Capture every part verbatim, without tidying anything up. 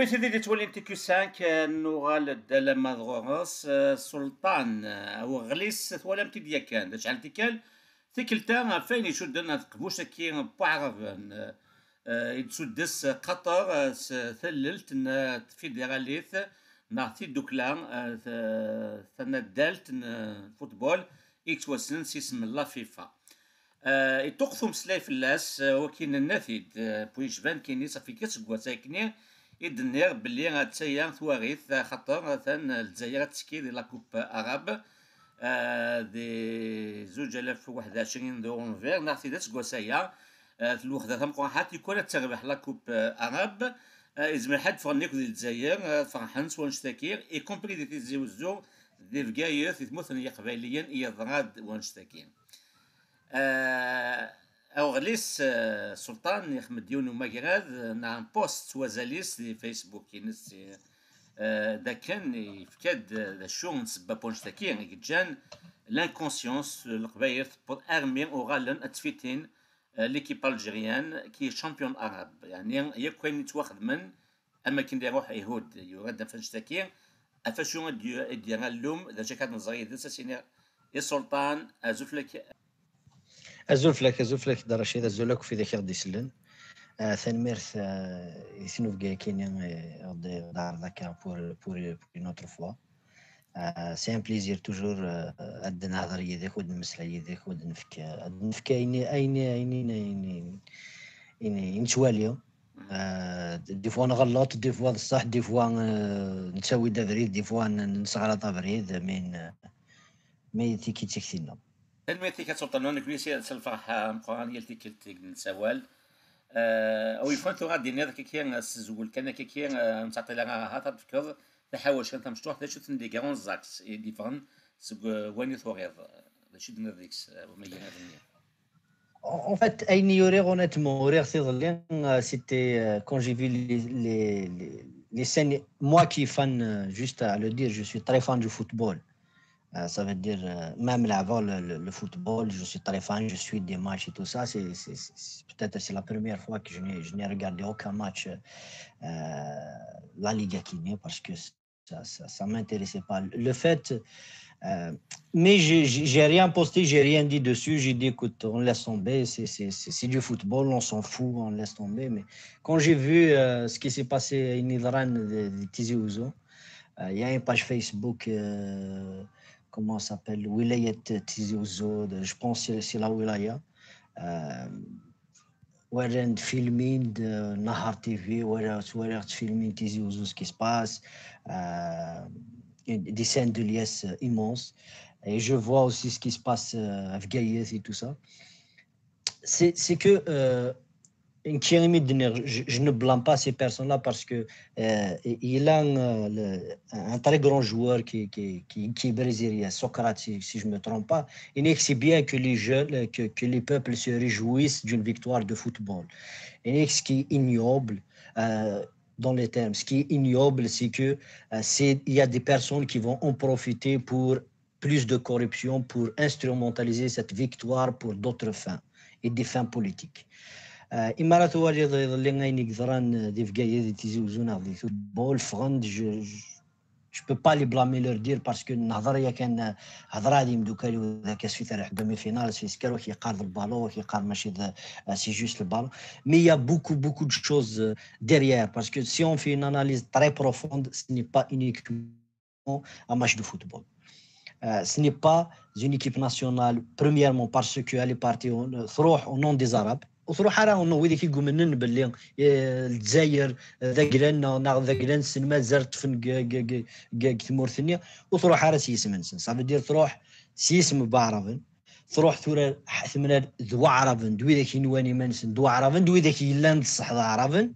Tid i d-yettwalin T Q cinq, eh, nuɣal-d alamma d ɣur-s, eh, Sulṭan, eh, Aweɣlis, twalam-t-id yakan, d acḥal tikkal, tikkelt-a ɣef wayen icudden ar teqbuct-agi n Waɛraben, eh, eh, i d-tuddes Qatar, eh, s tallelt n, eh, tfidiralit neɣ tiddukla, eh, t-, tanaddalt n, eh, football i yettwassnen s isem n la FIFA. Eh, iṭuqqet umeslay fell-as, eh, wakin nenna-t-id, eh, bu yecban kini, safi kra seg wass akkenni i d-nniɣ belli attaya twaɣit, axaṭer atan Lezzayer ad tekki di la Coupe Arabe, eh, di zuǧ alaf u waḥed u ɛecrin d unver, neɣ tidet seg wass-aya, eh, lweḥda tameqqrant, yukan ad terbeḥ la Coupe Arabe, eh, izmer ḥedd ffɣen akk di Lezzayer, eh, ferḥen s wannect-agi, y compris di Tizi Uzzu, di Bgayet, di tmurt n Yiqbayliyen, yeḍra-d wannect-agi. Eh, Aweɣlis, eh, Sulṭan, ixdem-d yiwen umagrad, eh, neɣ un post s wazal-is di Facebook-ines, eh, d akken yefka-d, eh, d acu n ssebba n wannect-agi i yeǧǧan l'inconscience, eh, Leqbayel tewweḍ armi uɣalen ad ttfitin, eh, l'équipe algérienne qui est championne arabe. Yeɛni, yakk ayen yettwaxedmen, am akken d iruḥ ihudd, yura-d ɣef wannect-agi, ɣef acu i d-, i d-yerra llum, d acu akka d-neẓra yid-s, ad s-iniɣ i Sulṭan, azul fell-ak. Azul fell-ak, azul fell-ak, Dda Racid, azul akk f widak i ɣ-d-isellen. Ah, tanemmirt, ah, i tnubga-agi-ni, eh, i ɣ-d-, i ɣ-d-ɛreḍ akka pour, pour, pour une autre fois. Ah, c'est un plaisir toujours, ah, ad d-nehder yid-k, ad d-nemmeslay yid-k, ad d-nefk, ad d-nefk ayen, ayen, ayen, ayen, ayen, ayen nettwali. Ah, des fois nɣelleḍ, des fois d ṣṣeḥ, des fois, ah, nettawi-d abrid, des fois n-, nesɣelṭ abrid, mais, ah, mais tiki d tikti-nneɣ. Tanemmirt-ik a Sulṭan, nekni s, s lferḥ ameqqran yal tikkelt i d-nessawal. Eh, awi fan tura ad d-tiniḍ akka, ssezwel kan akka, eh, ur nettɛeṭṭil ara, ahat ad d-tefkeḍ taḥawact kan tamecṭuḥt, d acu-ten les grands axes i d-yeffɣen seg, eh, wayen i turiḍ, d acu i d-tenniḍ deg-s, eh, wamagi-nni? En, en fait, ayen i uriɣ, honnêtement, uriɣ-t iḍelli, euh, c'était, euh, quand j'ai vu les, les, les, les scènes, moi qui fan, euh, juste à le dire, je suis très fan du football. Euh, ça veut dire, euh, même avant le, le, le football, je suis très fan, je suis des matchs et tout ça. C'est, c'est, c'est, c'est peut-être c'est la première fois que je n'ai, je n'ai regardé aucun match, euh, la Liga Guinée parce que ça, ça, ça m'intéressait pas. Le fait, euh, mais j'ai, j'ai j'ai rien posté, j'ai rien dit dessus. J'ai dit, écoute, on laisse tomber, c'est, c'est, c'est, c'est du football, on s'en fout, on laisse tomber. Mais quand j'ai vu, euh, ce qui s'est passé à Inidran de, de Tizi Ouzou, euh, il y a une page Facebook, euh, comment ça s'appelle, Wilayat Tizi Ouzou, de- je pense que c'est c'est la Wilaya. Euh, وران فيلمين de Nahar T V, ورا ورا فيلمين Tizi Ouzou, ce qui se passe, euh, des scènes de liesse immenses. Et je vois aussi ce qui se passe, euh, à Bgayet et tout ça. C'est, c'est que, euh, une Thierry Midner, je, je ne blâme pas ces personnes-là parce que, euh, il a un, euh, le- un très grand joueur qui, qui, qui, qui est brésilien, Socrate, si, si je ne me trompe pas. Il dit que c'est bien que les jeunes, que, que les peuples se réjouissent d'une victoire de football. Et ce qui est ignoble, euh, dans les termes, ce qui est ignoble, c'est que, euh, c'est, il y a des personnes qui vont en profiter pour plus de corruption, pour instrumentaliser cette victoire pour d'autres fins et des fins politiques. Euh, imi ara twaliḍ iḍelli ayen i yeḍran di Bgayet, di Tizi Uzzu neɣ di football, ffɣen-d, je, je, je peux pas les blâmer, leur dire, parce que nehḍer yakan, hedra d imeddukal-iw d akka, sfi terreḥ demi-finale, sfi tekker, wa k-yeqqar d le ballon, wa k-yeqqar mačči d, euh, c'est juste le ballon. Mais il y a beaucoup, beaucoup de choses, euh, derrière, parce que si on fait une analyse très profonde, ce n'est pas uniquement un match de football. Euh, ce n'est pas une équipe nationale, premièrement parce qu'elle est partie au, تروح au nom des Arabes, وتروح على au nom ويدي كي يقومنن باللي، آه، الجزائر، آه، ذا قلنا، نا-، ذا قلنا السينما زرت فن ق-، ق-، ق-، ق-، ق-، تمورثني، وتروح على سي اسم نسن. Ça veut dire تروح سي اسم بعربن، تروح ثورة ح-، ثمنة ذو عربن، دوي ذاك ينواني منسن ذو عربن، دوي ذاك يلان الصح ذا عربن.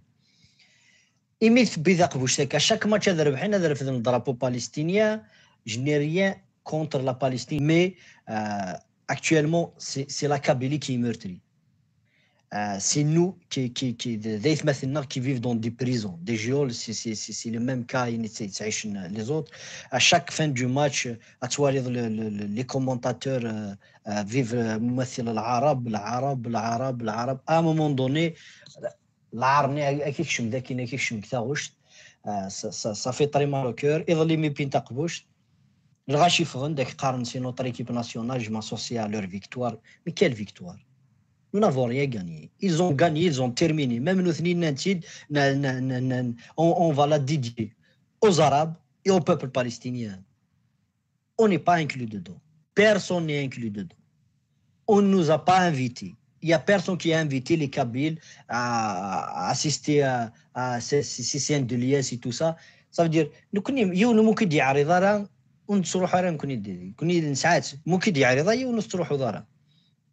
Imi tebbi taqbuct akka, chaque match ad rebḥen, ad refden drapeau palestinien, je n'ai rien contre la Palestine, mais, euh, actuellement, c'est, c'est la Kabylie qui est meurtrie. Euh, c'est nous qui, qui, qui, des, des qui vivent dans des prisons, des geôles, c'est, c'est, c'est, c'est le même cas, il y a les autres. À chaque fin du match, à le, le, le, les commentateurs, euh, euh, vivent, euh, ممثل العرب، العرب، العرب، العرب. À un moment donné, العار-ني أكيد شم ذاك، أكيد شم كتاغوشت. Ah, ça, ça, ça fait très mal au cœur. Iḍelli mi wwin taqbuct, lɣaci ffɣen-d, ak qqaren c'est notre équipe nationale, je m'associe à leur victoire. Mais quelle victoire? Nous n'avons rien gagné. Ils ont gagné, ils ont terminé. Même nutni nnan-tt-id, na- na- na- na- on, on va la dédier aux Arabes et au peuple palestinien. On n'est pas inclus dedans. Personne n'est inclus dedans. On ne nous a pas invités. Il y a personne qui a invité les Kabyles à, à assister à, à ces, ces, ces scènes de liesse et tout ça. Ça veut dire, nekkni yiwen ur k-id-yeɛriḍ ara, ur nettruḥ ara nekkni d-, nekkni nesɛa-tt, ur k-id-yeɛriḍ ara yiwen ur tettruḥuḍ ara.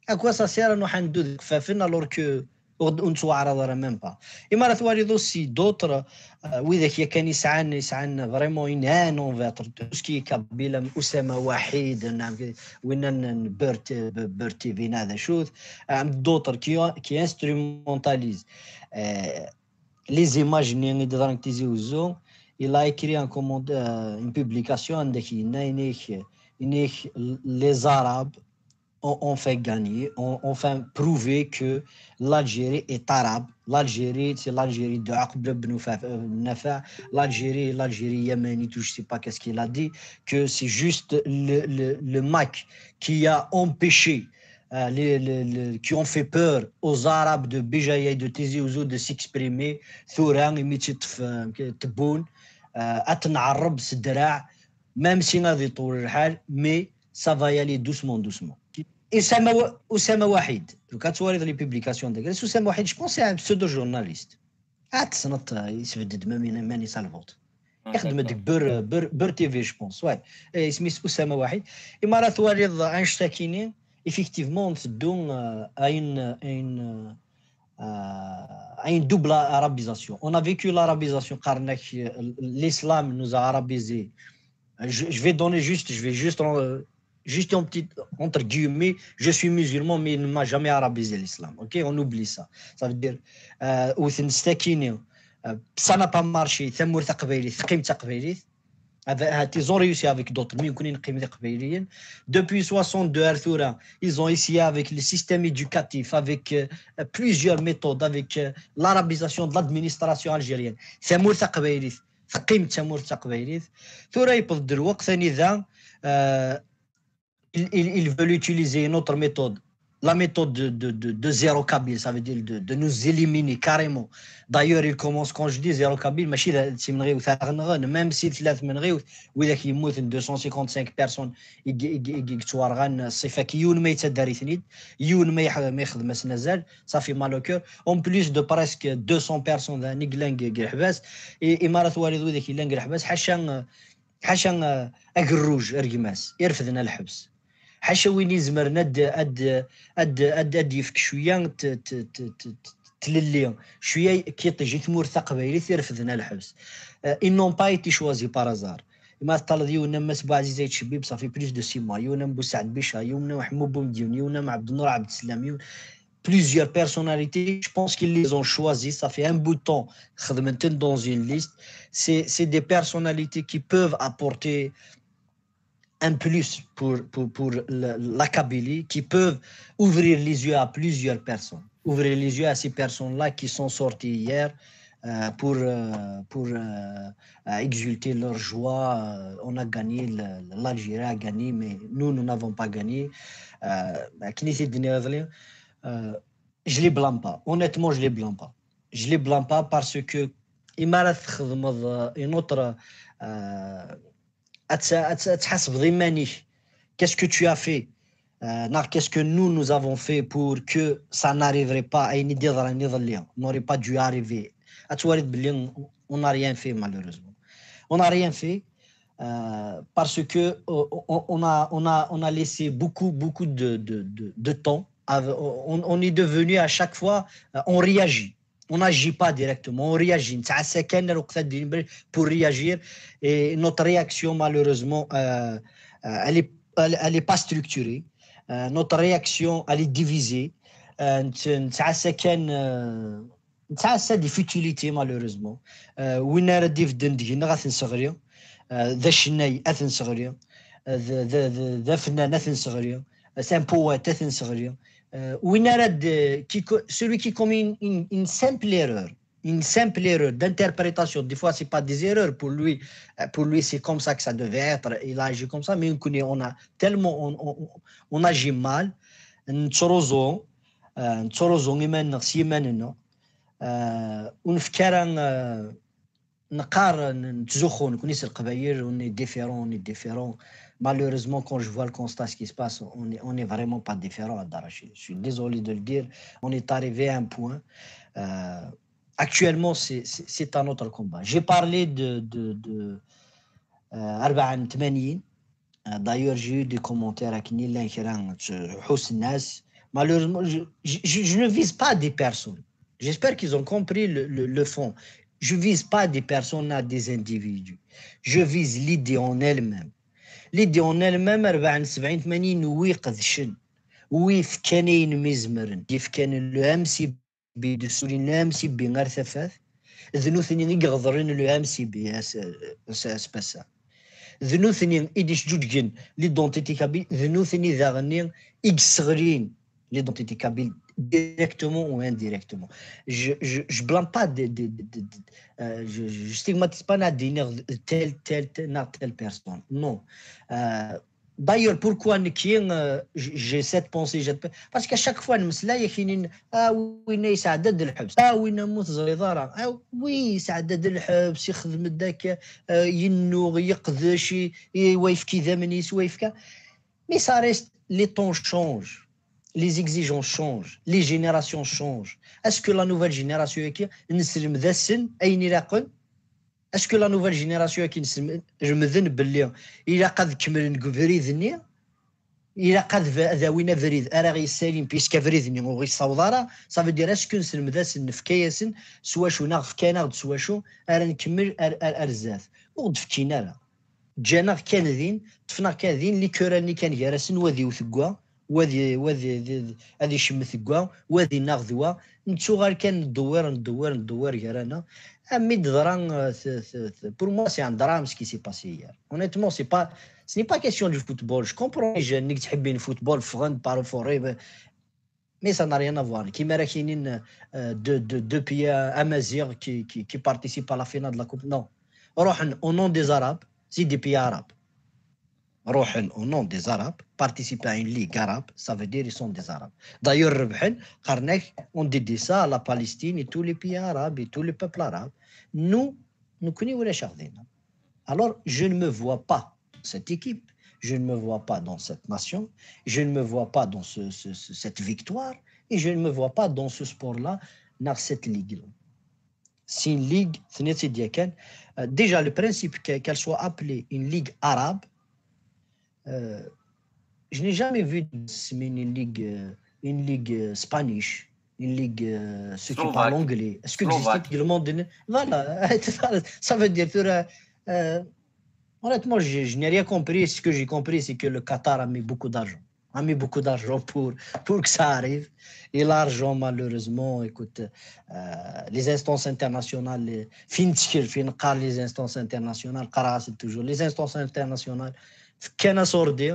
À quoi ça sert ad nruḥ ad neddu deg ifafen alors que ur d-, ur nettwaɛraḍ ara même pas. Imi ara twaliḍ aussi d'autres, euh, widak yakan yesɛan, yesɛan vraiment une haine envers tout ce qui est kabyle, am Oussama Waheed, am winna n Bird, Bird T V neɣ d acu-t, am d'autres qui, qui instrumentalisent, euh, les images-nni i d-yeḍran deg Tizi Uzzu. Il a écrit un commentaire, euh, une publication anda yenna, yenna-k, yenna-k, les Arabes ont enfin gagné, ont enfin prouvé que l'Algérie est arabe. L'Algérie, c'est l'Algérie de Aqbel Ben Nafa-, euh, Nafa. L'Algérie, l'Algérie yéménite, ou je sais pas qu'est-ce qu'il a dit, que c'est juste le, le, le MAK qui a empêché, euh, les, les, les- qui ont fait peur aux Arabes de Béjaïa et de Tizi Ouzou de s'exprimer. Tura, imi tt-iṭṭef, euh, Tebboune, euh, ad ten-nɛerreb s ddreɛ, même si ad iṭul lḥal, mais ça va y aller doucement, doucement. Oussama Wa-, Oussama Waheed, donc ad twaliḍ les publications de Oussama Waheed, je pense c'est un pseudo-journaliste. Ah, tessneḍ, euh, yesbedd-d même iman-is à la vente. Ixeddem deg Bird, Bird, Bird T V, je pense. Ouais. Et isem-is Oussama Waheed. Imi ara twaliḍ annect-akini, effectivement, nteddu, euh, à une, à une, euh, à une double arabisation. On a vécu l'arabisation, car l'islam nous a arabisés. Je, je vais donner juste, je vais juste, euh, juste en petit, entre guillemets, je suis musulman, mais il ne m'a jamais arabisé l'islam. Ok, on oublie ça. Ça veut dire, euh, ur ten-nestakini, euh, ça n'a pas marché, tamurt taqbaylit, teqqim d taqbaylit. Avec, euh, ils ont réussi avec d'autres, mais ils ont réussi. Depuis soixante-deux, Arthur, ils ont essayé avec le système éducatif, avec, euh, plusieurs méthodes, avec, euh, l'arabisation de l'administration algérienne. Tamurt taqbaylit, teqqim d tamurt taqbaylit. Tura yewweḍ-d lweqt anida, euh, ils, ils, ils veulent utiliser une autre méthode, la méthode de, de, de, de zéro kabyle, ça veut dire de, de nous éliminer carrément. D'ailleurs, ils commencent, quand je dis zéro kabyle, mačči d timenɣiwt ara nɣen, même si tella tmenɣiwt, widak yemmuten deux cent cinquante-cinq personnes i, i, i, i yettwarɣan, ṣṣifa-k yiwen ma yettaddar-iten-id, yiwen ma yex-, ma yexdem-asen azal, ça fait mal au cœur. En plus de presque deux cents personnes, hein, i yellan deg, deg leḥbas, i, imi ara twaliḍ widak yellan deg leḥbas, ḥaca, ḥaca, euh, agerruj ar gma-s, irefden ar lḥebs. Ḥaca win izemren ad, ad, ad, ad, ad yefk cwiya t-, t-, t-, t-, tlelli, cwiya n yiṭij i tmurt taqbaylit, irefden ar lḥebs. Euh, ils n'ont pas été choisis par hasard. Imi teṭṭaleḍ yiwen am Mass Bouaziz Aït Chebib, ça fait plus de six mois, yiwen am Boussaïd Bicha, yiwen am Ḥemmu Boumediene, yiwen am Abdenour Abdeslam, yiwen, plusieurs personnalités, je pense qu'ils les ont choisis, ça fait un bout de temps, xedmen-ten dans une liste. C'est, c'est des personnalités qui peuvent apporter un plus pour, pour, pour la, la Kabylie, qui peuvent ouvrir les yeux à plusieurs personnes, ouvrir les yeux à ces personnes-là qui sont sorties hier, euh, pour, euh, pour, euh, euh, exulter leur joie. Euh, on a gagné, le- l'Algérie a gagné, mais nous, nous n'avons pas gagné. Euh, akken i t-id-nniɣ iḍelli, euh, je les blâme pas. Honnêtement, je les blâme pas. Je les blâme pas parce que imi ara txedmeḍ, euh, une autre, euh, ad t-, ad t-, ad tḥasbeḍ iman-ik. Qu'est-ce que tu as fait? Euh, neɣ qu'est-ce que nous, nous avons fait pour que ça n'arriverait pas, ayen i d-yeḍran iḍelli, n'aurait pas dû arriver. Ad twaliḍ belli on n'a rien fait, malheureusement. On n'a rien fait, euh, parce que, euh, on, on a, on a, on a laissé beaucoup, beaucoup de, de, de, de temps. Av-, on, on est devenu à chaque fois, euh, on réagit. On n'agit pas directement, on réagit. Nettɛassa kan ar lweqt ad d-nini pour réagir. Et notre réaction, malheureusement, euh, euh, elle est, elle, elle est pas structurée. Euh, notre réaction, elle est divisée. Euh, nett-, nettɛassa kan, euh, nettɛassa des futilités, malheureusement. Euh, win ara d-ibedden deg-neɣ ad t-nesseɣli. Euh, d acennay ad t-nesseɣli. Euh, d, d, d, d afennan ad t-nesseɣli. Euh, c'est un poète ad t-nesseɣli. Euh, win ara d-, qui co-, celui qui commet une, une, une simple erreur, une simple erreur d'interprétation. Des fois, c'est pas des erreurs pour lui. Euh, pour lui, c'est comme ça que ça devait être. Il a agi comme ça. Mais on connaît, on a tellement, on, on, on agit mal. Nettruẓu, euh, nettruẓu iman-nneɣ s yiman-nneɣ. Euh, ur nefki ara, euh, neqqar, n-, nettzuxxu, nekkni s Leqbayel, on est différent, on est différent. Malheureusement, quand je vois le constat, ce qui se passe, on est, on est vraiment pas différent, Abderrachid. Je suis désolé de le dire. On est arrivé à un point. Euh, actuellement, c'est, c'est, c'est un autre combat. J'ai parlé de, de, de, euh, أربعة وثمانين. Euh, d'ailleurs, j'ai eu des commentaires à Knil Lankra, Housnas. Malheureusement, je, je, je, je ne vise pas des personnes. J'espère qu'ils ont compris le, le, le fond. Je vise pas des personnes, à des individus. Je vise l'idée en elle-même. L'idée en elle-même, أربعة وسبعين ثمانين, wi qedcen, wi fkan ayen mi zemren, yefkan le M C B, d-ssulin le M C B ar tafat, d nutni i iɣeḍlen le M C B as-, as-, aspas-a. D nutni i d-isǧuǧgen l'identité kabyle, d nutni daɣen i yesseɣlin l'identité kabyle directement ou indirectement. Je, je, je blâme pas de, de, de, de, de, euh, je, je stigmatise pas, neɣ d-iniɣ telle, telle, telle, neɣ telle personne. Non. Euh, d'ailleurs, pourquoi nekki, euh, j-, j'ai cette pensée, j'ai pe-, parce qu'à chaque fois, nmeslay, ak-inin, ah, winna yesɛedda-d lḥebs, ah, winna mu teẓriḍ ara, ah, oui, yesɛedda-d lḥebs, ixdem-d akka, euh, yennuɣ, yeqdec, i, i, wa yefka idammen-is, wa yefka. Mais ça reste, les temps changent, les exigences changent, les générations changent. Est-ce que la nouvelle génération, nesselmed-asen ayen ilaqen? Est-ce que la nouvelle génération, lemden belli ilaq ad kemmlen deg ubrid-nni? Ilaq ad, ad awin abrid ara ɣ-yessalin, puisque abrid-nni ur ɣ-yessaweḍ ara. Ça veut dire, est-ce que nesselmed-asen, nefka-yasen s wacu, neɣ fkan-aɣ-d s wacu ara nkemmel ar, ar, ar zdat? Ur ɣ-d-fkin ara. Ǧǧan-aɣ kan din, ṭṭfen-aɣ kan din, likural-nni kan gar-asen, wa ad iwet deg wa, wa ad i-, wa ad i-, ad icemmet deg wa, wa ad inaɣ d wa. Nettuɣal kan ndewwir, ndewwir, ndewwir gar-aneɣ. Am mi d-teḍra, euh, t-, t-, t-, pour moi, c'est un drame ce qui s'est passé hier. Honnêtement, c'est pas, ce n'est pas question du football. Je comprends les jeunes, nek ttḥebbin football, ffɣen-d par forêt, mais ça n'a rien à voir. Kima ara k-inin, euh, de, de, depuis, euh, Amazigh qui, qui, qui participe à la finale de la Coupe. Non. Ruḥen au nom des Arabes, c'est des pays arabes. Ruḥen au nom des Arabes, participent à une ligue arabe, ça veut dire ils sont des Arabes. D'ailleurs, rebḥen, qqaren-ak, on dédie ça à la Palestine et tous les pays arabes et tous les peuples arabes. Nous, nekkni ulac-aɣ dinna. Alors, je ne me vois pas dans cette équipe, je ne me vois pas dans cette nation, je ne me vois pas dans ce, ce, ce, cette victoire, et je ne me vois pas dans ce sport-là, dans cette ligue-là. C'est une ligue, c'est une, c'est une, euh, déjà, le principe que, qu'elle soit appelée une ligue arabe, euh, je n'ai jamais vu une ligue, euh, une ligue, euh, spanish, une ligue, euh, ceux qui parlent anglais. Est-ce que existe le monde de... Voilà, ça veut dire, euh, euh, honnêtement, je, je n'ai rien compris. Ce que j'ai compris, c'est que le Qatar a mis beaucoup d'argent. A mis beaucoup d'argent pour, pour que ça arrive. Et l'argent, malheureusement, écoute, euh, les instances internationales, les, fin ttkel, fin qqar les instances internationales, qqareɣ-asen toujours, les instances internationales, fkan-as ordi,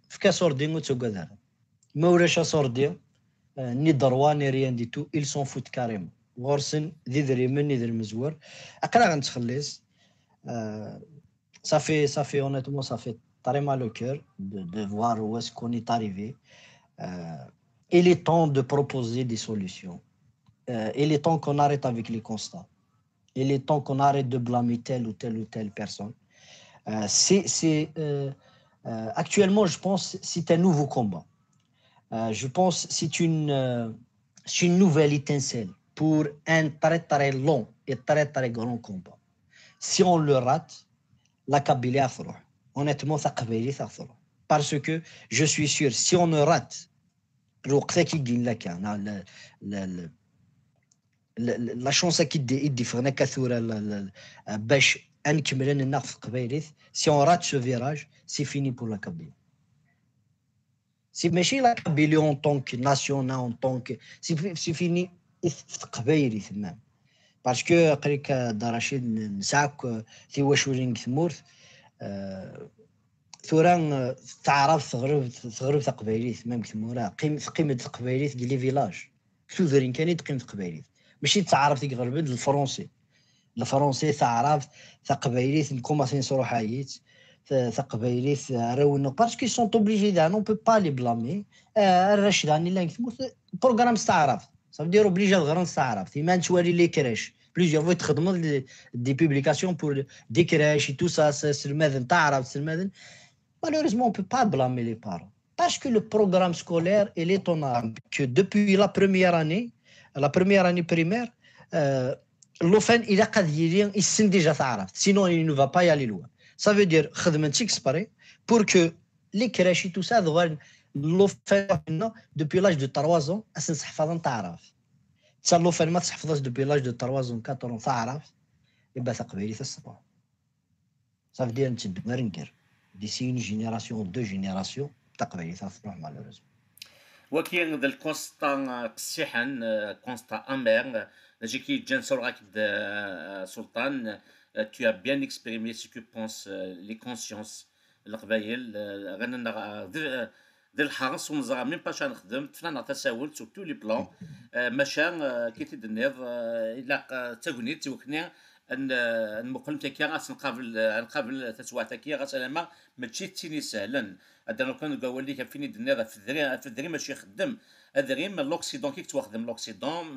fkan-as ordi, ur ttagad ara. Ma ulac asordi, euh, ni droit, ni rien du tout, ils s'en foutent carrément. Ɣur-sen d idrimen, idrimen zwar. Aql-aɣ nettxelliṣ. Euh, ça fait, ça fait, honnêtement, ça fait très mal au cœur de, de voir où est-ce qu'on est arrivé. Euh, il est temps de proposer des solutions. Euh, il est temps qu'on arrête avec les constats. Il est temps qu'on arrête de blâmer telle ou telle ou telle personne. Euh, c'est, c'est, euh, euh, actuellement, je pense, c'est un nouveau combat. Euh, je pense, c'est une, euh, c'est une nouvelle étincelle pour un très, très long et très, très grand combat. Si on le rate, la Kabylie a tṛuḥ. Honnêtement, taqbaylit a tṛuḥ. Parce que je suis sûr, si on ne rate, lweqt-agi la kan, la, la, la, la, la chance akka i d-, i d-iffɣen akka tura, la, la, la, bac ad nkemmel ad nennaɣ f teqbaylit, si on rate ce virage, c'est fini pour la Kabylie. C'est mačči la Kabylie en tant que nation, en tant que, c'est fi-, c'est fini f teqbaylit même. Parce que, aql-ik, euh, Dda Racid, n-, nesɛa akk, euh, tiwaculin deg tmurt, euh, tura, euh, taɛrabt teɣleb, teɣleb taqbaylit, même deg tmura, teqqim, teqqim-d teqbaylit deg les villages. Tudrin kan i d-teqqim teqbaylit. Mačči d taɛrabt i iɣelben, d lefransi. Lefransi, taɛrabt, taqbaylit, nkumasin sruḥayit, ta- taqbaylit, arraw-nneɣ, parce qu'ils sont obligés, on peut pas les blâmer. Ah, arrac daɣen i llan deg tmurt, programme s taɛrabt. Ça veut dire obligé ad ɣren s taɛrabt. Ima nettwali les crèches. Plusieurs fois txedmeḍ des publications pour des crèches et tout ça, s- selmaden taɛrabt, selmaden. Malheureusement, on peut pas blâmer les parents. Parce que le programme scolaire, il est en armes. Que depuis la première année, la première année primaire, euh, l'enfant, il a déjà, il sait déjà taɛrabt. Sinon, il ne va pas y aller loin. Ça veut dire, خدمت exprès pour que les crèches et tout ça, l'enfant, depuis l'âge de trois ans, ad as-ḥefḍen taɛrabt. Ça, l'enfant, ma tḥefḍeḍ depuis l'âge de trois ans, quatre ans, taɛrabt, يبقى تقبيلي في الصباح. Ça veut dire نتبدل نقر. D'ici une génération, deux générations, taqbaylit ad tṛuḥ, malheureusement. Waki d le constat qessiḥen, constat amer, d acu i k-yeǧǧan sawleɣ-ak-d, Sultan. Tu as bien exprimé ce que pensent les consciences n Leqbayel, ɣer-nneɣ d d lḥerṣ ur neẓra même pas acu ara nexdem, tefna-neɣ tasawelt sur tous les plans. Maca, akken i d-tenniḍ, ilaq d tagnit i wakken ad nmuqel amek akka ad nqabel, ad nqabel taswiɛt-agi, ɣas alamma mačči d tin isehlen. Ad d-rnuɣ kan deg wawal-ik ɣef win i d-tenniḍ ɣef adrim, ɣef adrim acu ixeddem. Adrim, l'Occident, kif yettwaxdem l'Occident,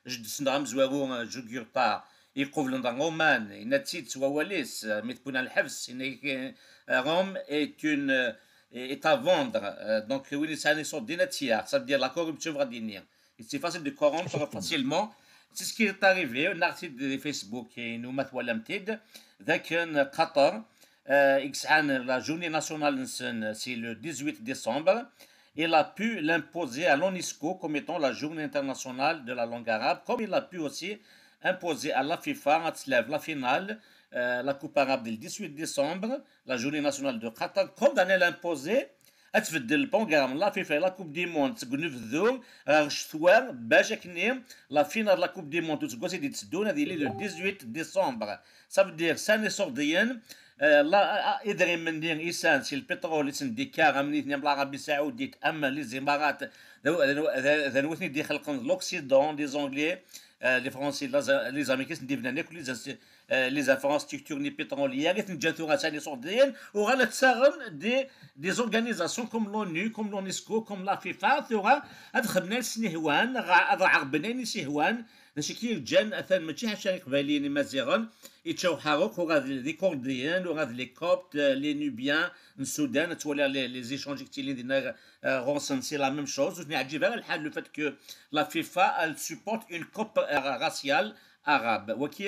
jeddes-nneɣ amezwaru Jugurtha, iqublen d Ṛṛuman, yenna-tt-id s wawal-is, mi t-wwin ɣer lḥebs, yenna-yak, Rome est une, est à vendre. Donc, win yesɛan iṣuṛdiyen ad tt-yaɣ, ça veut dire la corruption, bɣa d-yini. C'est facile de corrompre facilement. C'est ce qui est arrivé, nniɣ-t-id di Facebook-inu, ma twalamt-t-id, d akken Qatar, i yesɛan la journée nationale-nsen, c'est le dix-huit décembre, il a pu l'imposer à l'ONUSCO comme étant la journée internationale de la langue arabe, comme il a pu aussi imposer à la FIFA ad tlaɛeb la finale, la Coupe arabe, dès le dix-huit décembre, la journée nationale de Qatar, comme daɣen il a imposé ad tbeddel le programme n la FIFA i la Coupe du Monde seg unebdu ɣer ccetwa, bac akken la finale de la Coupe du Monde n useggas i d-itteddun ad yili le dix-huit décembre. Ça veut dire sɛan iṣuṛdiyen, idrimen-nni i sɛan si lpiṭrul i sen-d-ikka, am nitni am l'Arabie Saoudite, am les Imarat, d anwa i ten-id-ixelqen, l'Occident, les Anglais, les Français, les Américains, i sen-d-ibnan akk les les infrastructures-nni pétrolières, i ten-ǧǧan tura sɛan iṣuṛdiyen, uɣalen ttaɣen des, des organisations comme l'ONU, comme l'ONUSCO, comme la FIFA, tura ad xedmen ayen i sen-ihwan, ad ɛerben ayen i sen-ihwan. D acu i k-yeǧǧan, atan mačči ḥaca Iqbayliyen, Imaziɣen, yečča uḥaruq, ura d Ikurdiyen, ura d les Coptes, les Nubiens n Sudan, ad twaliḍ les, les échanges i yettilin dinna ɣur-sen, c'est la même chose. Ur ten-yeɛǧib ara lḥal, le fait que la FIFA, elle supporte une coupe raciale arabe. Waki,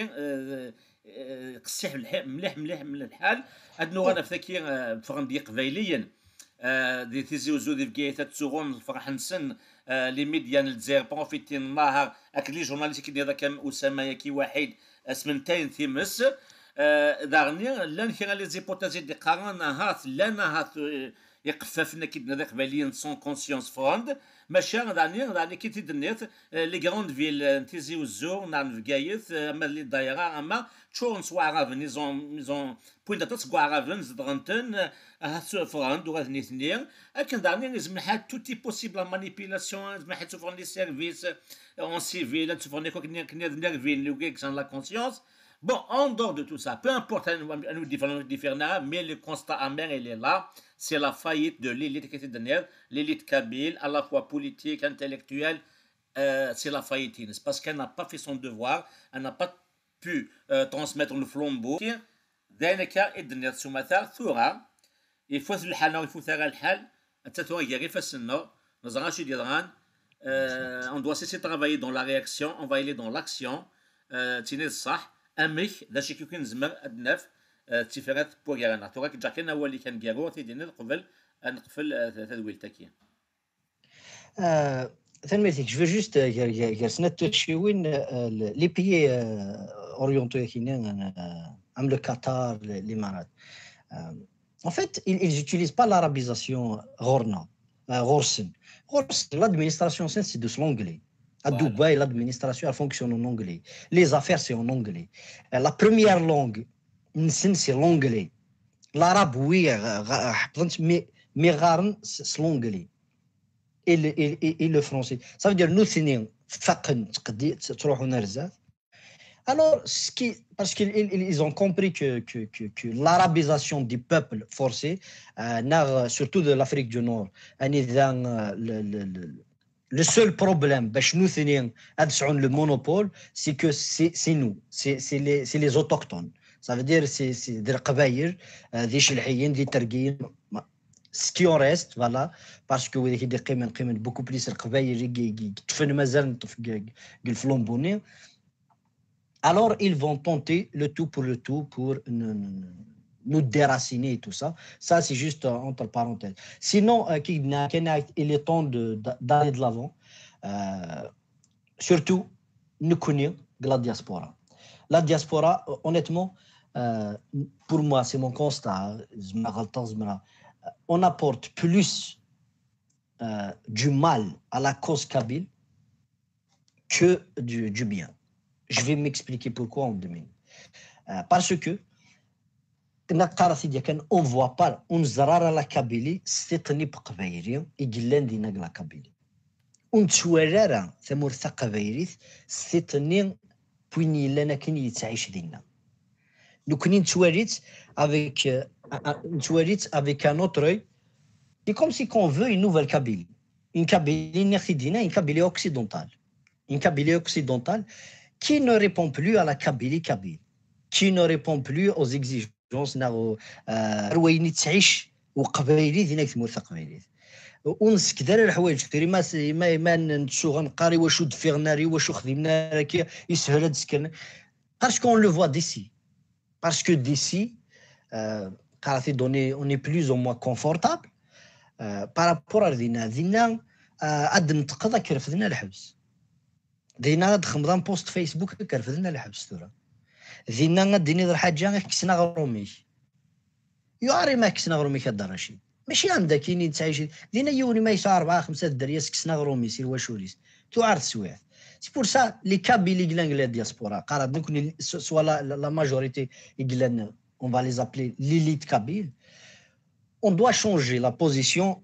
qessiḥ mliḥ, mliḥ, mliḥ lḥal. Ad nuɣal ɣef taki, ffɣen-d Yiqbayliyen di Tizi Uzzu, di Bgayet, ad ttuɣun lferḥ-nsen. Les médias n Lezzayer profitin nnahar, akked les journalistes i k-d-nniḍ akka, Usama-yaki Waḥid, smentayen times. Daɣen llan kra les hypothèses i d-iqqaren ahat llan ahat iqeffafen, akken d Iqbayliyen, sont conscients, ffɣen-d. Maca daɣen, daɣen akken i t-id-tenniḍ, les grandes villes n Tizi Uzzu neɣ n Bgayet, ama d les daïras, ama ččuren s Waɛraben, ils ont, ils ont wwin-d aṭas n Waɛraben, zedɣen-ten, ahat ffɣen-d ula d nitni. Akken daɣen yezmer lḥal, tout est possible, la manipulation, yezmer lḥal ad tteffɣen les services en civil, ad tteffɣen akk akken, akken ad nervin les gens, la conscience. Bon, en dehors de tout ça, peu importe anwa i d-iffɣen, anwa i d-iffɣen, mais le constat amer, il est là, c'est la faillite de l'élite, l'élite kabyle, à la fois politique, intellectuelle, c'est la faillite, parce qu'elle n'a pas fait son devoir, elle n'a pas pu transmettre le flambeau. D ayen akka i d-tenniḍ s umata, tura ifut lḥal neɣ ifut ara lḥal, atta tura gar ifassen-nneɣ, neẓra acu i d-yeḍran. On doit cesser de travailler dans la réaction, on va aller dans l'action. Tini d ṣṣeḥ. Amek? D acu i nezmer ad naf? D tifrat n wagar-nneɣ. Tura ad k-ǧǧeɣ kan awal-ik aneggaru, ad t-id-tiniḍ qbel ad neqfel tadwilt-agi. Tanemmirt-ik. Je veux juste, gar, gar, gar snat tucciyawin, les pays orientaux-agi, am le Qatar, les, les Imarat. En fait, ils, ils utilisent pas l'arabisation ɣur-neɣ, ɣur-sen. Ɣur-sen, l'administration-nsen, c'est de l'anglais. À Dubaï, l'administration, elle fonctionne en anglais. Les affaires, c'est en anglais. La première langue-nsen, c'est l'anglais. L'arabe, oui, ḥeqqen, mais, mais ɣaren s, s l'anglais et le, et, et, et le français. Ça veut dire, nutni, faqen, ttqeddi-, tt-, ttruḥun ar zdat. Alors, ce qui, parce qu'ils, ils, ils ont compris que, que, que, que l'arabisation du peuple forcée, euh, nar-, surtout de l'Afrique du Nord, anida, euh, le, le, le, le seul problème, باش نوثني, ad sɛun le monopole, c'est que c'est, c'est nous, c'est, c'est les, c'est les autochtones. Ça veut dire, c'est, c'est des Qbayel, euh, des Chelhiyin, des Tergiyin, ce qui en reste, voilà, parce que ويدي كي دي قيمن، قيمن beaucoup plus القبايل اللي كي، كي، كي تفن مازال نطف ك-، ك-، الفلومبوني. Alors, ils vont tenter le tout pour le tout pour nous, nous, nous déraciner et tout ça. Ça, c'est juste, euh, entre parenthèses. Sinon, euh, كي قلنا، كاين، il est temps de, de, d'aller de l'avant. Euh, surtout, نكوني la diaspora. La diaspora, euh, honnêtement, euh, pour moi, c'est mon constat, hein, زعما غلطة، زعما, euh, on apporte plus, euh, du mal à la cause kabyle que du, du bien. Je vais m'expliquer pourquoi en deux minutes. Euh, parce que, نقارة سيدي كان، on voit pas, ur neẓri ara la Kabylie s tiṭ-nni n Qbayli i yellan dinna deg la Kabylie. Ur nettwali ara tamurt taqbaylit s tiṭ-nni n win yellan akken yettɛic dinna. Nekkni nettwali-tt avec, euh, un, un, nettwali-tt avec un autre œil. C'est comme si qu'on veut une nouvelle Kabylie. Une Kabylie, nniɣ-t-id dinna, une Kabylie occidentale. Une Kabylie occidentale qui ne répond plus à la Kabylie kabyle, qui ne répond plus aux exigences, neɣ, euh, ar wayen i tettɛic uqbayli dinna deg tmurt taqbaylit. Ur nessekdar ara leḥwayeǧ, tura ma s-, ma, ma n-, nettuɣ neqqar iwacu d-ffiɣen ara, iwacu xdimen ara akka, yeshel ad d-sken. Parce qu'on le voit d'ici. Parce que d'ici, euh, qqareɣ-t-id, on est, on est plus ou moins confortable, euh, par rapport ar dinna. Dinna, euh, ad d-neṭqeḍ ad k-refden ar lḥebs. Dinna ad d-xedmeḍ un post Facebook ad k-refden ar lḥebs tura. Dinna ad d-tiniḍ lḥaǧa ad k-kksen aɣrum-ik. Yuɛer imi ad k-kksen aɣrum-ik a Dda Racid. Mačči am dakini nettɛic. Dinna yiwen ma yesɛa rebɛa, xemsa dderya, kksen aɣrum-is i lwacul-is. Tuɛer teswiɛt. C'est pour ça, les Kabyles i yellan deg la diaspora, qqareɣ-d nekkni, s-, soit la, la, la majorité i yellan, on va les appeler l'élite kabyle, on doit changer la position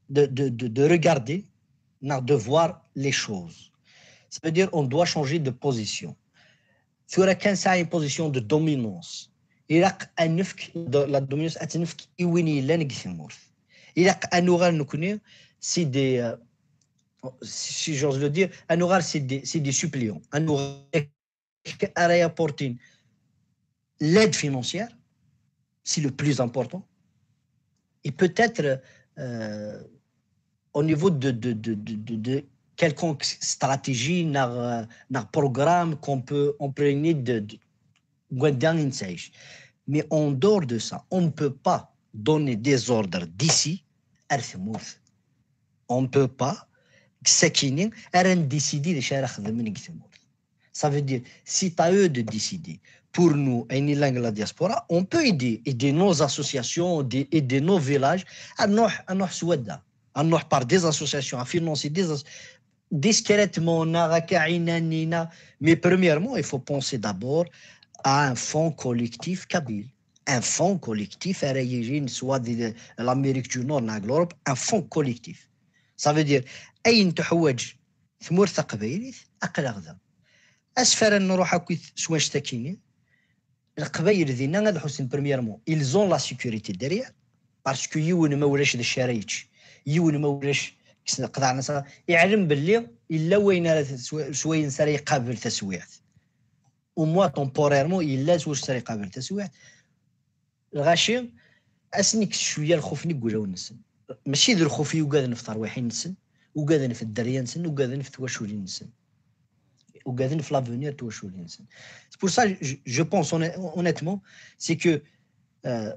de, de, de, de regarder, neɣ de voir les choses. Ça veut dire, on doit changer de position. Tura kan sɛa une position de dominance. Ilaq ad nefk, de, la dominance ad tt-nefk i win yellan deg tmurt. Ilaq ad nuɣal nekkni, c'est des, euh, si, si j'ose le dire, ad nuɣal c'est des, c'est des suppléants. Ad nuɣal ara apporter l'aide financière, c'est le plus important. Et peut-être, euh, au niveau de, de, de, de, de, de quelconque stratégie, neɣ, euh, neɣ programme qu'on peut employer de, de, deg wanda i nettɛic. Mais en dehors de ça, on ne peut pas donner des ordres d'ici ar tmurt. On ne peut pas, seg akkin-nni, ara ndécider d acu ara xedmen deg tmurt. Ça veut dire, c'est à eux de décider. Pour nous, ayen yellan deg la diaspora, on peut aider, aider nos associations, aider, aider nos villages, ad nruḥ, ad nruḥ s wadda, ad nruḥ par des associations, à financer des as-, discrètement, neɣ akka ɛinani, neɣ, mais premièrement, il faut penser d'abord à un fonds collectif kabyle. Un fonds collectif ara yilin soit di l'Amérique du Nord neɣ l'Europe, un fonds collectif. Ça veut dire, ayen teḥwaǧ tmurt taqbaylit, aql-aɣ da. Asmi ara nruḥ akkit s wanect-akini, Leqbayel dinna ad ḥussen, premièrement, ils ont la sécurité derrière, parce que yiwen ma ulac d acu ara yečč, yiwen ma ulac, kksen, qeḍɛen-as, iɛlem belli yella wayen ara t-, s wa-, s wayen s ara iqabel taswiɛt. Au moins temporairement, yella s wacu s ara iqabel taswiɛt. Lɣaci, ad sen-ikkes cwiya lxuf-nni deg wulawen-nsen. Mačči d lxuf i ugaden ɣef terwiḥin-nsen, ugaden ɣef dderya-nsen, ugaden ɣef twaculin-nsen. Ugaden ɣef l'avenir n twaculin-nsen. C'est pour ça, je, je pense honn-, honnêtement, c'est que, euh,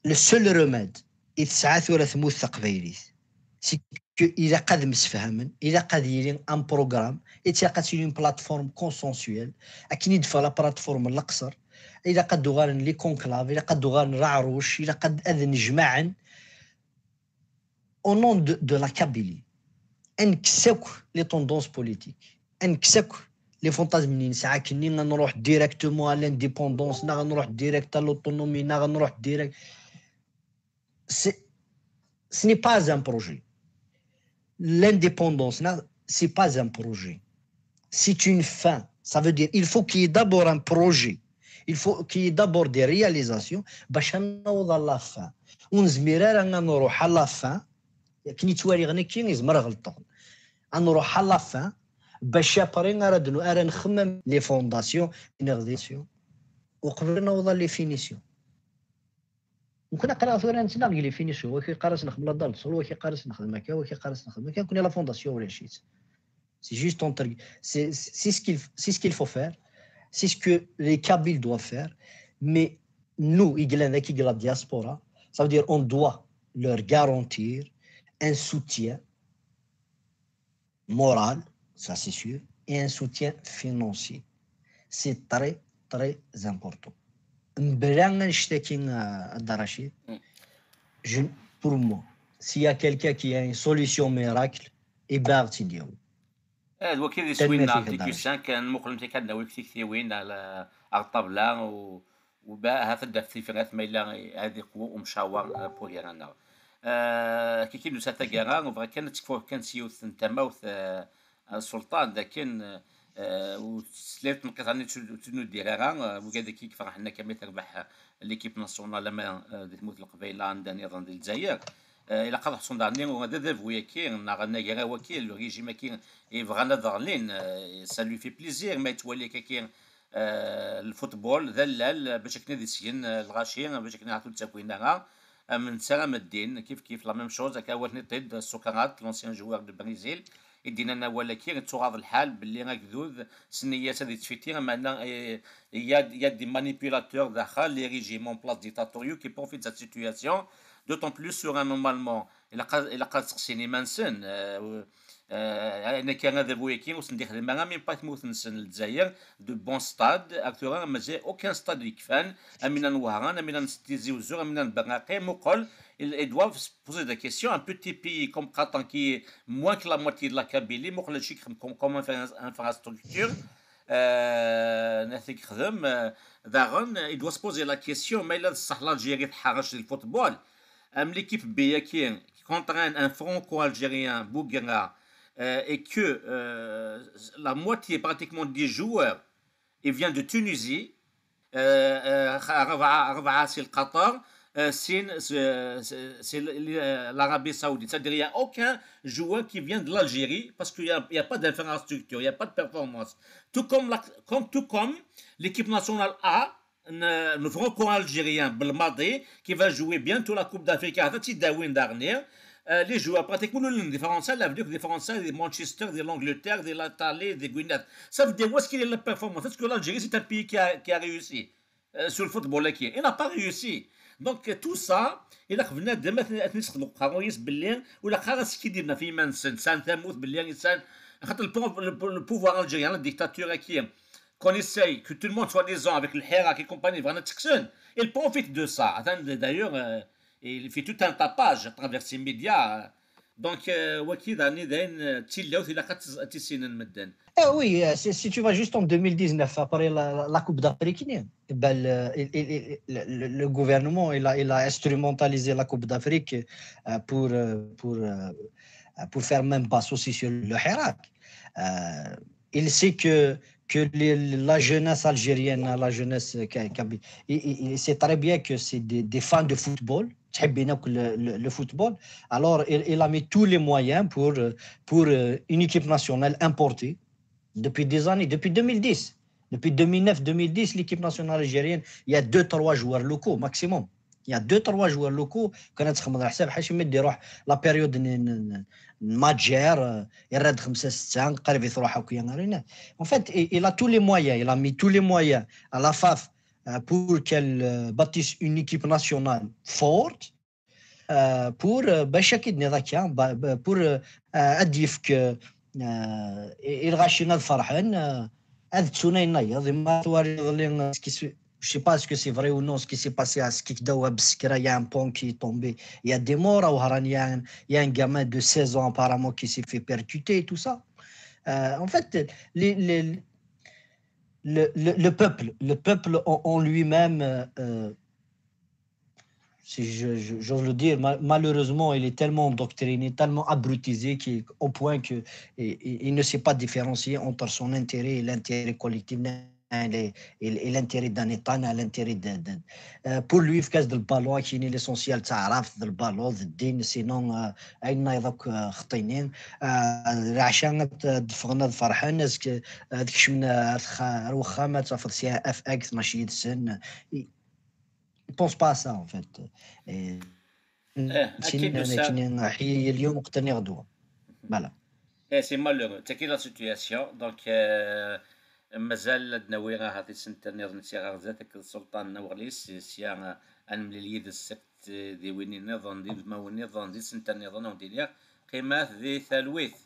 le seul remède i tesɛa tura tmurt taqbaylit, c'est que ilaq ad msefhamen, ilaq ad yili un programme, ilaq ad tili une plateforme consensuelle, akken i d-teffeɣ la plateforme n Leqṣer, ilaq ad d-uɣalen les conclaves, ilaq ad d-uɣalen leɛruc, ilaq ad, ad nnejmaɛen au nom de, de la Kabylie. Ad nekkes akk les tendances politiques, ad nekkes akk les fantasmes-nni nesɛa akkenni, ad nruḥ directement à l'indépendance, neɣ ad nruḥ direct à l'autonomie, neɣ ad nruḥ direct. C'est, ce n'est pas un projet. L'indépendance, neɣ, c'est pas un projet. c'est une fin. Ça veut dire il faut qu'il y ait d'abord un projet. Il faut qu'il y ait d'abord des réalisations. باش نوض à la fin. ونزمير أنا نروح à la fin. كني توالي غنكي يزمر غلطان. نروح à la fin. باش après غادي نخمم les fondations, les fondations. وقبل نوض les finitions. ممكن اقرا ثورة نتنا غير les finitions, واكي قارس نخدم لا دار الصول, واكي قارس نخدم هكا, واكي قارس نخدم هكا, كنا la fondation ولا شيء. C'est juste entre, c'est c'est ce qu'il c'est ce qu'il faut faire, c'est ce que les Kabyles doivent faire. Mais nous, يقلان ذاك يقلا diaspora, ça veut dire on doit leur garantir un soutien moral, ça c'est sûr, et un soutien financier. C'est très, très important. Mebla annect-agi, a Dda Racid, je, pour moi, s'il y a quelqu'un qui a une solution miracle, et ben, c'est Dieu. هذا هو كي سوينا تيكوسان كان مقلم تيكادنا ويكتيك تيوين على الطابله و وباها تدفي في غاث ما الا هذه قوه ومشاور بوغيرانا. آه كي كيدوس هذا كارا وبغا كان تكفوه كان سيوث نتا موث آه السلطان لكن آه وسليت نقيت عني تنو دير راه وكذا كي فرحنا كما تربح l'équipe nationale لما آه دي تموت القبيله عندها نظام ديال الجزائر. آه الا قال حسن دارني وهذا ذا فويا كي ناغنا كرا وكي le régime كي يبغى نظر لين آه ça lui fait plaisir ما يتولي كي آه الفوتبول ذا اللال باش كنا دي سين الغاشي باش كنا عطو تاكوينا من سلام الدين كيف كيف la même chose هكا هو نطيد سقراط l'ancien joueur du Brésil يدينا انا ولا كي تغاض الحال باللي راك ذوذ سنيات هذه تفيتي معنا il y a des manipulateurs داخل les régimes en place dictatoriaux qui profitent de cette situation d'autant plus sur un normalement الا قال الا قال تسقسيني ما نسن آه انا كان هذا بويكي وسندي خدمه même pas تموت نسن الجزائر de bons stades actuellement مازال aucun stade يكفان امينا نوهران امينا نستيزي وزور امينا نبرناقي مقل ils doivent se poser des questions un petit pays comme Qatar qui est moins que la moitié de la Kabylie مقل شي comme comme infrastructure آه نثيك خدم آه داغن il doit se poser la question ما الا الصح l'Algérie تحرش للفوتبول ام l'équipe B كي contraint un franco-algérien Bouguera euh, et que euh, la moitié pratiquement des joueurs ils viennent de Tunisie ربعة ربعة سي القطر سين c'est l'Arabie Saoudite c'est-à-dire il y a aucun joueur qui vient de l'Algérie parce qu'il n'y a, a pas d'infrastructure il n'y a pas de performance tout comme la, comme tout comme l'équipe nationale A un franco-algérien Belmadi qui va jouer bientôt la Coupe d'Afrique هذا تيداوين دارني les joueurs pratiquement ولن دي فرنسا لا فديك دي فرنسا دي مانشستر دي l'Angleterre دي l'Italie دي غوينات ça veut dire où est-ce qu'il est la performance est-ce que l'Algérie c'est un pays qui a, qui a réussi sur le football كي il n'a pas réussi donc tout ça الا خفنا دابا اثني سخدو قارون يس باللي ولا خا سكي ديرنا في ما نسن سان ثموت باللي انسان خاطر le pouvoir algérien la dictature كي كون يساي que tout le monde soi-disant avec الحراك et compagnie بغانا تكسن il profite de ça d'ailleurs il fait tout un tapage à travers ces médias donc وكي داني داين تيلاوت الا قد تيسينن مدن Ah oui, si, si tu vas juste en deux mille dix-neuf, après la, la, la Coupe d'Afrique, ben, le, le, le, le, gouvernement il a, il a instrumentalisé la Coupe d'Afrique euh, pour, euh, pour, euh, pour faire même pas souci sur le Hirak. Euh, il sait que, que les, la jeunesse algérienne, la jeunesse kabyle, il, il, il sait très bien que c'est des, des fans de football, le, le, le football. Alors, il, il a mis tous les moyens pour, pour une équipe nationale importée depuis des années, depuis deux mille dix. Depuis deux mille neuf deux mille dix, l'équipe nationale algérienne, il y a deux, trois joueurs locaux maximum. Il y a deux, trois joueurs locaux. كنا تخمم على حساب حاشي مدي يروح la période Madjer يراد خمسة ستة قريب يروح هكا. En fait, il a tous les moyens, il a mis tous les moyens à la FAF pour qu'elle bâtisse une équipe nationale forte. Pour باش كي دني ذاك pour ad yefk الغاشي ad فرحن ad tsunayen nayeḍ ma twariḍ li je sais pas est-ce que c'est vrai ou non ce qui s'est passé à Skikdawa Beskra, il y a un pont qui est tombé, il y a des morts à Ouharan, il y a un, il y a un gamin de seize ans apparemment qui s'est fait percuter et tout ça. Euh, en fait, les, les, le, le, le, peuple, le peuple en, en lui-même euh, Si je, je, j'ose le dire, ma- malheureusement, il est tellement endoctriné, tellement abrutisé qu'au point que il, il ne sait pas différencier entre son intérêt et l'intérêt collectif, et, et l'intérêt d'un État, l'intérêt de, de, euh, pour lui, في كاس البالون كاين l'essentiel تعرف البالون الدين. Sinon, euh, اين يضك خطينين العشاء تدفغنا فرحان ناس كشمنا الوخامة تفضل سي اف اكس ماشي يدسن. Il pense pas à ça, en fait. ايه اكيد. اليوم قتلني غدوه. Voilà. ايه c'est malheureux, c'est la situation. Donc euh, مازال ad nawi ahat isenter nniḍen sia ɣer zdat akked sselṭan n uɣlis, sia ad nemlil yid-s ssebt di win nniḍen, di udmawen nniḍen, di isenter nniḍen, ad wen-d-iniɣ qqimet di talwit.